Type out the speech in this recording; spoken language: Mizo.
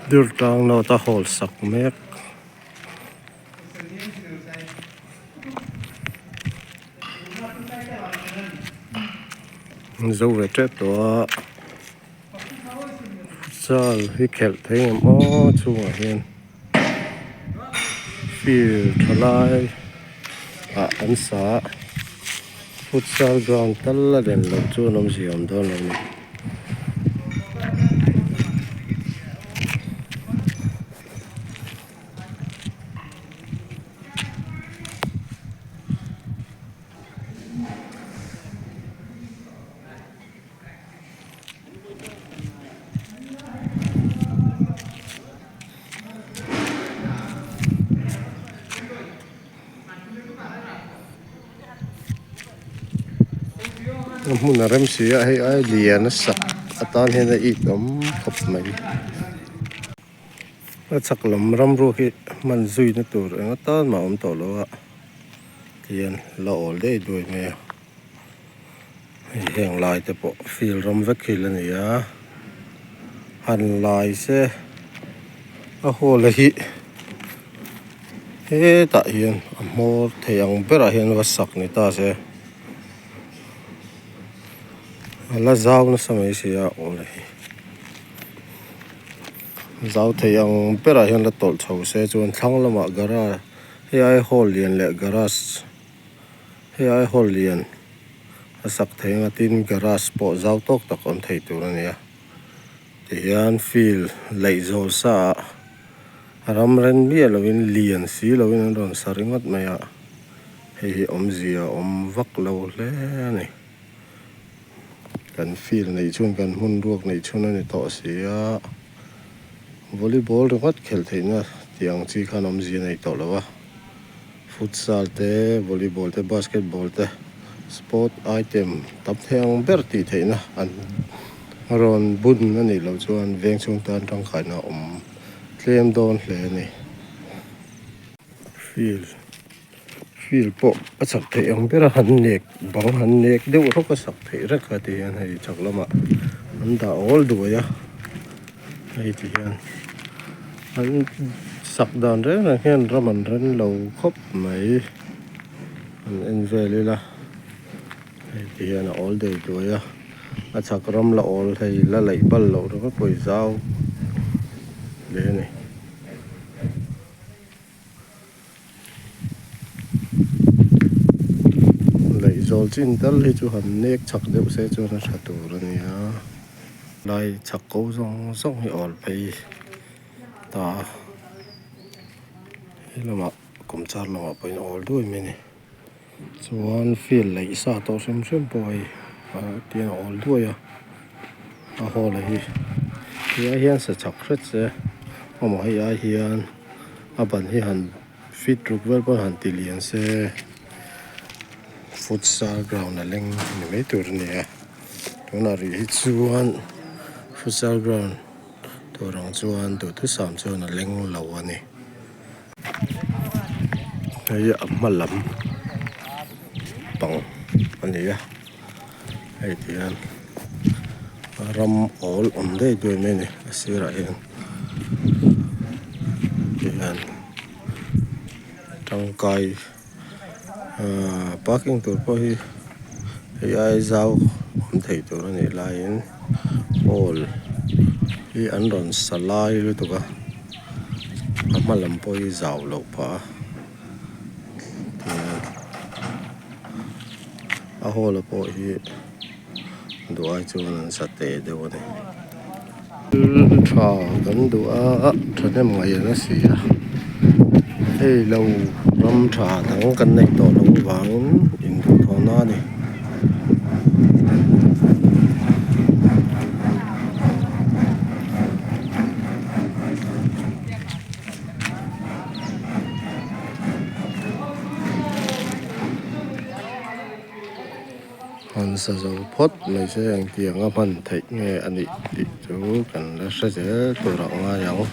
Durtlang note a hawl sak mek. An zo ve tep tawh a futsal hi khelh thei ang aw chhungah hian field tha lai ah an sa a futsal ground tal a len loh chuan awmzia a awm dawn lo a ni. A hmun a rem si a hei ai lian a sak atan hian a it awm khawp mai. A chhak lam ram ruak hi hman zui na tur eng atan mah a awm tawh lo a tihian la awl daih duai mai a hei heng lai te pawh field ram vek hi la ni a han lai se a hall hi hetah hian a hmawr thei ang berah hian va sak ni ta se a la zau nasa mai si a awl hi. Zau thei ang berah hian la tawlh chho se chuan thlang lamah garage hei ai hall lian leh garage hei ai hall lian a sak thei anga tin garage pawh zau tawk tak awm thei tur a ni a tihian field laih zawl sa ah ram ren miah lovin lian si lovin an rawn sa ringawt mai a hei hi awmzia a awm vak lo hle a ni. Kan field neih chhun kan hmun ruak neih chhun a ni tawh si a, volleyball ringawt khelh theihna tih ang chi khan awmzia a nei tawh lo a, futsal te, volleyball te, basketball te, sport item tam thei ang ber tih theihna an rawn bun a nih loh chuan veng chhung tan tangkaina a awm tlem dawn hle a ni. Field. Field pawh a chak theih ang ber a han nek bang han nek deuh rawk a sak theih rek a ti hian hei chak lamah an dah awl duai a hei ti hian an sak dan reng reng hian ram an ren lo khawp mai an en vel ila hei ti hian a awl dei duai a a chak ram la awl hei la laih bal loh ringawt pawh hi zau hle a ni. Laihzawl chin tal hi chu han nek chak deuh se chuan a tha tur a ni a lai chak ko zawng zawng hi awl phei ta a he lamah kum char lamah pawhin awl duai mai a ni chuan field laih sa tawh hrim hrim pawh hei tiang a awl duai a a hall a hi hei ai hian sa chak hret se amaw hei ai hian a ban hi han fit ruk vel pawn han ti lian se futsal ground a leng ni mai tur a ni a tunah rih hi chuan futsal ground tur ang chuan duhthusam chuan a leng lo a ni hei a hma lam pang a ni a hei ti hian ram awl awm daih daih mai a ni a sirah hian tihian tangkai ahh parking tur pawh hi hei ai zau awm thei tur a nih laiin hall hi an rawn sa lai lutuk a a hma lam pawh hi zau loh phah a tihian a hall a pawh hi duh ai chuan an sa teh deuh a ni. Tha kan duh a thahnem ngaih an a si a hei lo ram tha dang kan neih tawh loh avangin induhthawhna a ni. Han sa zo phawt mai se engtiang a hman theih nge a nih tih chu kan la hre zel tur ah ngai ang.